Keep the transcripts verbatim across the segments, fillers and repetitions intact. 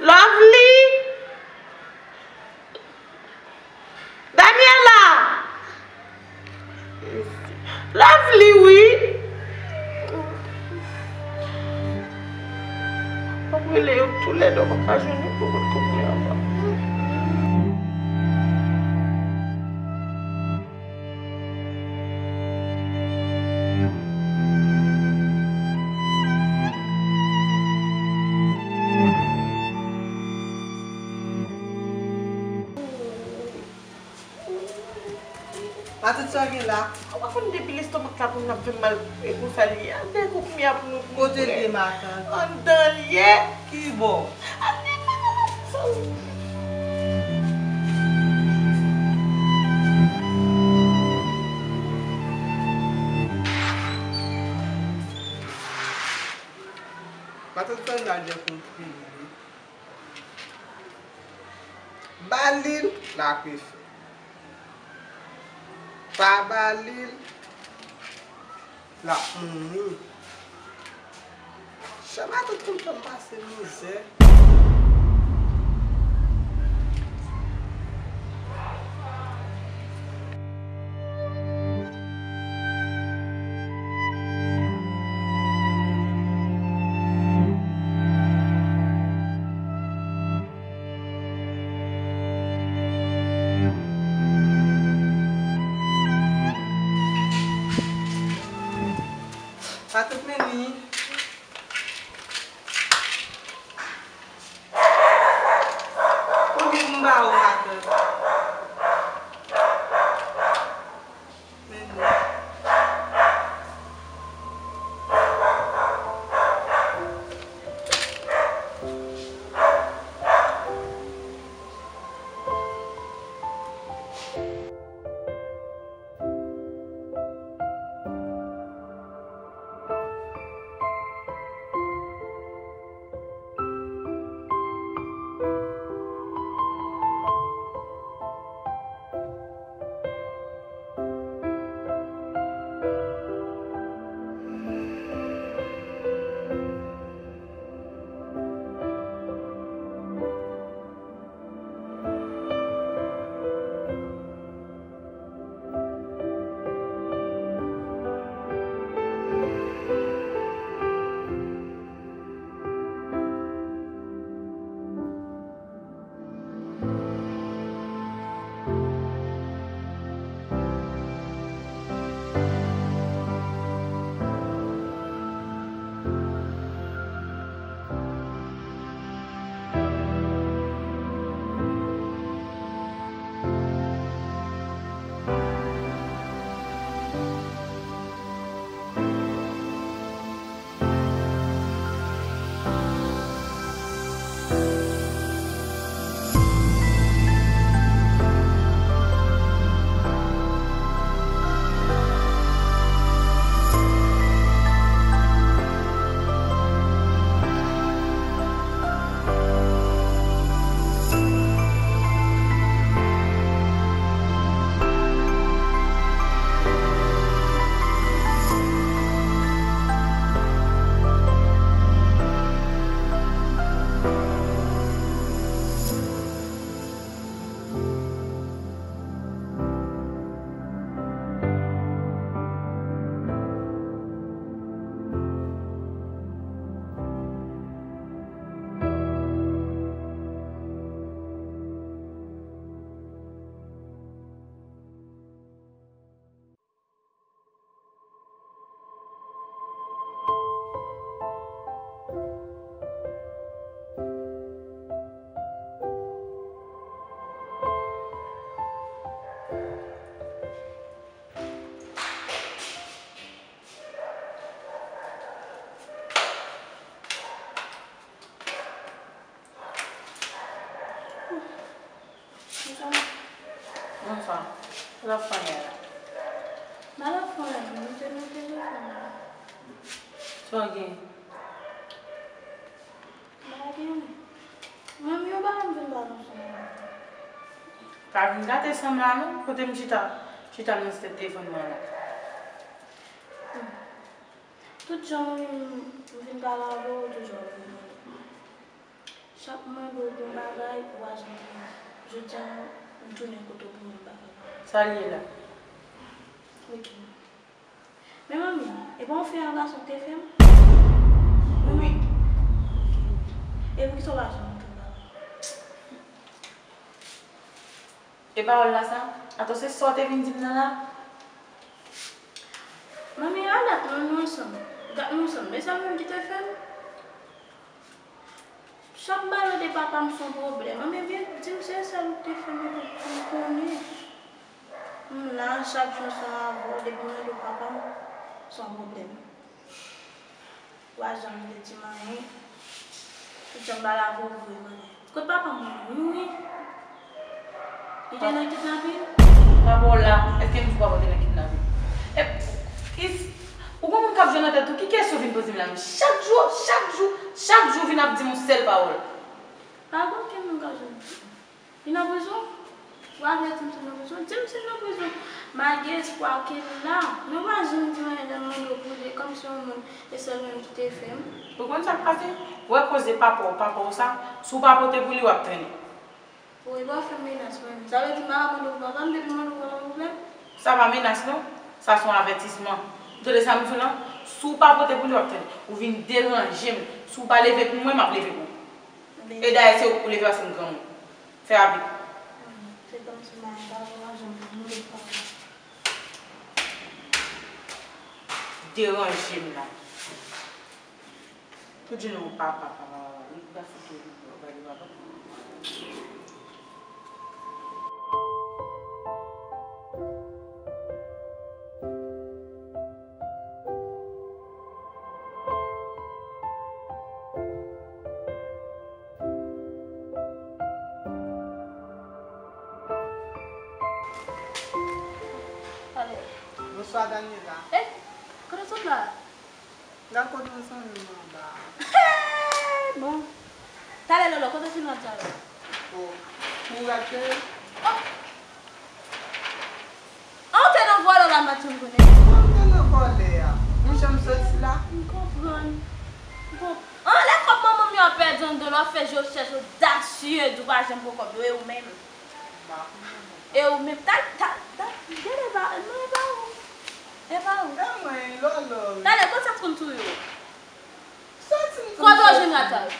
Lovely! Daniela! Lovely, wi! M ap rele yo toulède, m pa ka jwenn yo pou kote yo ye ankò. Matant, sa w gen la? Ou pa konn depi lestomak la pou n ap fè m mal e konsa l ye. Al dèyè koumye a pou nou. Kote l ye, matant? Anndan l ye. Ki bò? Al dèyè koumye a pou sa. Matant, sa n al dèyè koumye. Ba li l, l ap fè. Pa ba li l, l ap mouri. Chè matant konn fè m pase mizè. Matant Meni. Sa w ap fè la? M pa t ap fè anyen, m te nan telefòn nan. Sa w gen? M pa gen anyen. Mwen menm, yo pa vin pale ansanm. Pa vin gate san m la non, kote m chita, chita nan tèt telefòn mwen la. Hmm. Tout jan mwen vin, m vin pale avè w, ou toujou ap vin pale. Chak mwen mande w pou yon bagay, ou pa janm vini. Jodi a, m tounen kote w pou menm bagay. Sa l ye la? Ok. Men manmi, e pa yon fè a gason te fè m? Wi. E poukisa w pa janm di m bagay? E pawòl la sa? Atò se sa w te vin di m nan la? Manmi, a dat nou, nou ansanm. Dat nou ansanm. Men sa menm ki te fè m? Sa m pale de papa m se yon pwoblèm. Anben, byen, di m se sèl ou te fè m pou m konnen. M la, chak jou ansanm avè w, depi m rele w papa m, se yon pwoblèm. Ou pa janm vle di m anyen. Tout jan m pale avè w, ou voye m anlè. Kot papa m? Mouri? Li te nan kidnapin? Papa w la, èske m di w papa w te nan kidnapin? E, ki, ou gon moun k ap jwe nan tèt ou, ki kesyon w vin poze m la menm? Chak jou, chak jou, chak jou w vin ap di m yon sèl pawòl. Pa gen okenn moun k ap jwe nan tèt mwen. Li nan prizon? Ou avèti m si l nan prizon? Di m si l nan prizon. M a gen espwa ke l la. Men ou pa janm di m anyen lè m mande w pou li, kòmsi yon moun, e sèl menm ki te fè m. Ou konn sa k pase? Ou wè koze papa w, papa w sa, si w pa pote pou li, w ap trennen. Wi, w ap fè m menas, mwen menm. Sa vle di m pa ka mande w pou papa m, depi m mande w pou papa m, pwoblèm? Sa pa menas, non. Sa se yon avètisman. Ou tande sa m di w lan? Si w pa pote pou li, w ap trennen. Ou vin deranje m. Si w pa leve pou mwen, m ap leve pou ou. E dayè, se ou k pou leve paske m granmoun. Fè rapid. Se kòmsi m pa janm vin mande papa. Deranje m la. Tout jounen yon papa, papa, papa. Li pa fout ou, ou pa gen papa. Bonswa, Daniela. Eh, kote w sot la? Gad kote yon zanmi m anba a. Bon. Talè, Lolo, kote Sinatra yo? Oh, pou w gade yo? Oh! An, ou te nan vòlè la, maten, m konnen. Mwen, m te nan vòlè a. Ou janm soti la? M konprann. M konprann. An, lè kòb manman m yo ap pèdi anndan, lè w ap fè je w chèche, odasye, di w pa janm pran kòb yo, e ou menm? M pa konprann. E ou menm, ta, ta, ta, gade, e pa, non, e pa ou. E pa ou. E mwen, Lolo. Talè, kote sa t konn touye w? Soti m konn soti. Kote w jwenn rata yo?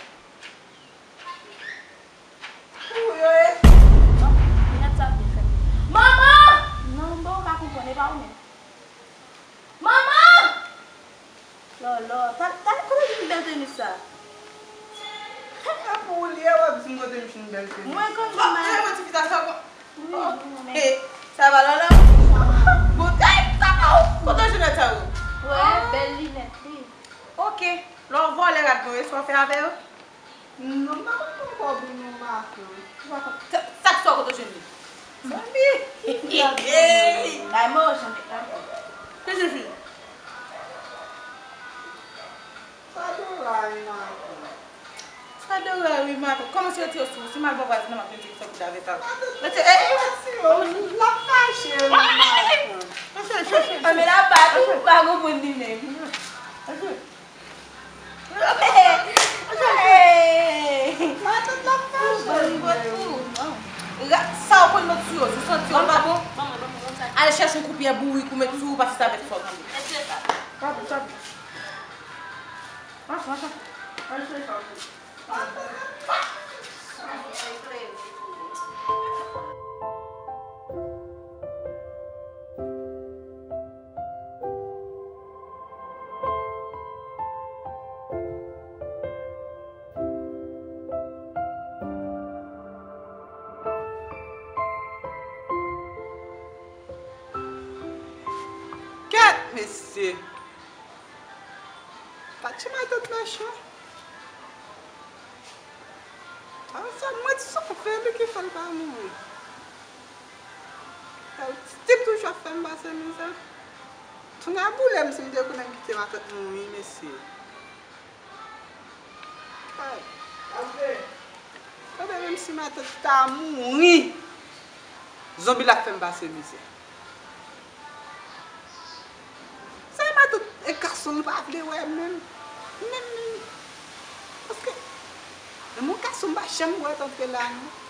Pou yo ye. Bon, nèg sa ap vin fè m. Manman! Non, bon, ou pa konprann, e pa ou menm. Manman! Lolo, ta, ta, kote w jwenn bèl tenis sa? E pou ou li ye, w ap di m kote m jwenn bèl tenis. Mwen konn di mwen. Mwen ti fi ta sa bon. Wi, mwen menm. Sa va, Lolo? Bon, e, sa pa ou. Kote w jwenn sa yo? Wè, bèl linèt li. Ok. Lè w vòlè rad mwen, sa w fè avè yo? Non, m pa konn pran kòb ou non, matant. Ou pa konn, sa, sa k fè w kote w jwenn li? Zanmi! Ey! Bay mwen yo, Jean-Pierre. Ki ti fi? Sa Dora wi, matant. Sa Dora wi, matant. Kòmanse retire sou ou. Si m al bò vwazin nan, m ap retire sou ou avè sa. Retire, ey! L ap fache wi, matant. Anmè la pa tou, pa gon moun li menm. Matant la fache. Sa w konn met sou yo, sou santi yo pa bon? Al chèche yon koupyè bourik ou met sou ou, pase sa bèt fò tande. Kèt, mesye! Fatima tèt mechan. A sa mwen di sa fè li ki fè l pa mouri. Tip toujou ap fè m pase mizè. Tounen ap boule m si m te konnen m kite matant mouri, mesye. Ay. Tande, menm si matant ta mouri, zonbi l ap fè m pase mizè. Sa e matant e gason li pa vle wè menm. Menm, menm. Paske menm yon gason m pa janm wè t antre la non.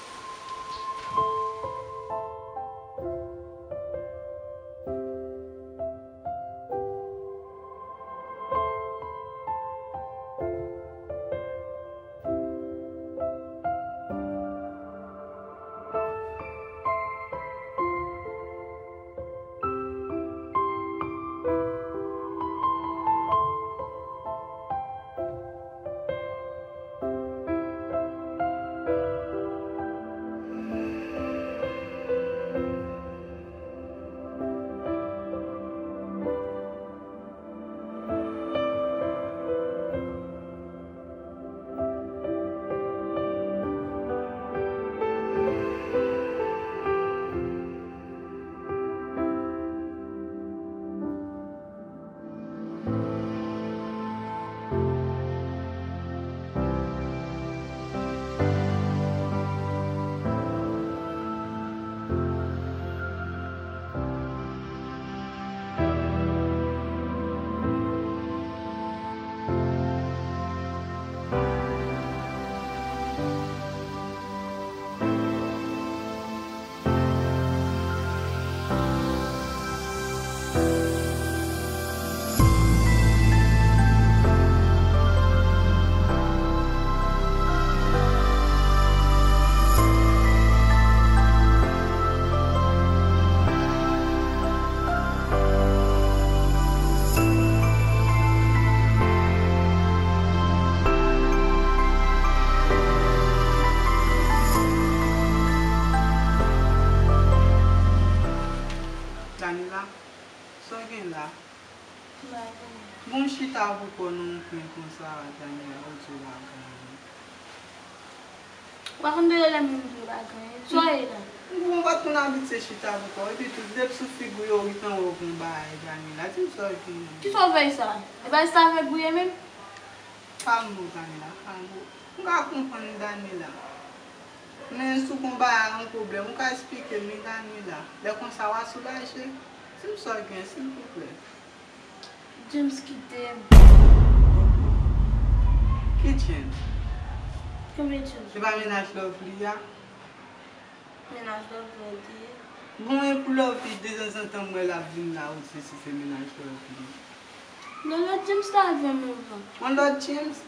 Daniela, sa w gen la? Bon, chita pou kò nan yon kwen konsa, Daniela, ou di w pa gen anyen. Ou pa konn de lè m di w pa gen anyen. Sa w ye la? Bon, ou pa t konn abitye chita pou kò w, epi tou, depi sou figi w yo, ou gentan wè w gen yon bagay, Daniela. Di m sa w gen. Kisa w fè sa? E pa jis avèg ou ye menm? Kalme w, Daniela, kalme w. M ka konprann Daniela. Men si w gen yon bagay, yon pwoblèm, ou ka esplike m, wi, Daniela. Lè konsa, w a soulaje. Di m sa w gen, silvouplè. James kite m. Ki James? Konbyen James? Se pa mennaj Lovely a? Mennaj Lovely an te ye. Bon, e pou Lovely, detanzantan m wè l ap vin la, ou di si se mennaj Lovely. Yon lòt James t avè m anvan. Yon lòt James?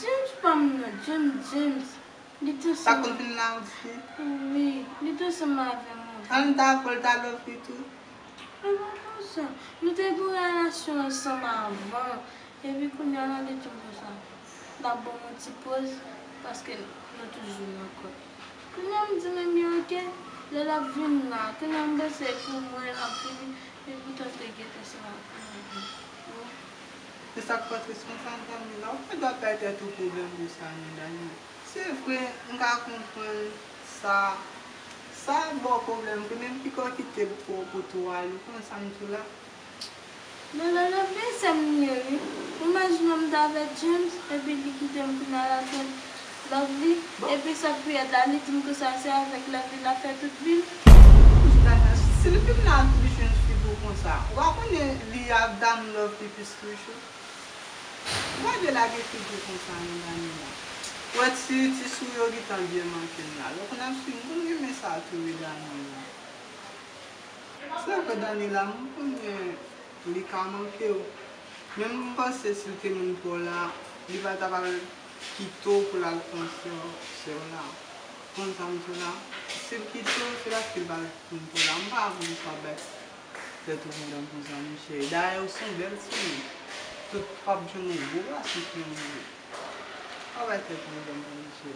James pa m nan, James, James. Li te ansanm. Sa konn vin la, ou di? Wi, li te ansanm avè m anvan. An ta pral ta Lovely tou? E pa konsa. Nou te gen yon relasyon ansanm avan. Epi kounye a, l ale di m konsa, l ap ban m yon ti poz, paske nou toujou nan kòd. Kounye a, m di men byen oke, lè l ap vin la, kounye a, m panse pou mwen, l ap vini, epi poutan m te gentan se la pou mwen vini. Bon. Se sa k fè w tris konsa, Daniela? Ou pa dwe bay tèt ou pwoblèm konsa non, Daniela. Se vre, m ka konprann sa. Sa ba w pwoblèm vre, men m piko kite pou, pou tou ale, ou konn sa m di w la. Nan, nan, nan, men sè m li ye, wi. Imajine w m t avèk James, epi li kite m vin al avèk Lovely, epi sa k pi rèd la, li di m konsa se avèk Lovely l ap fè tout vi l. Si l vin la tou, li jwenn fi pou konsa. Ou pa konnen li ap damou Lovely plis toujou. Ou pa dwe lage figi w konsa non, Daniela. Ou wè ti, ti sou yo gentan byen manke m la. Lè w konn ap swiv m, m konn renmen sa tou wi, Daniela. Se vre, Daniela, m konnen li ka manke w. Men m panse si l te menm pè w la, li pa ta pral kite w pou l al pran sè w, sè w la. Konn sa m di w la? Si l kite w, se paske l pa vle konn pou la. M pa vle sa bay tèt ou pwoblèm konsa, monchè. Dayè, ou se yon bèl timoun. Tout, w ap jwenn yon gwo gason ki renmen w. Pa bay tèt ou pwoblèm, monchè.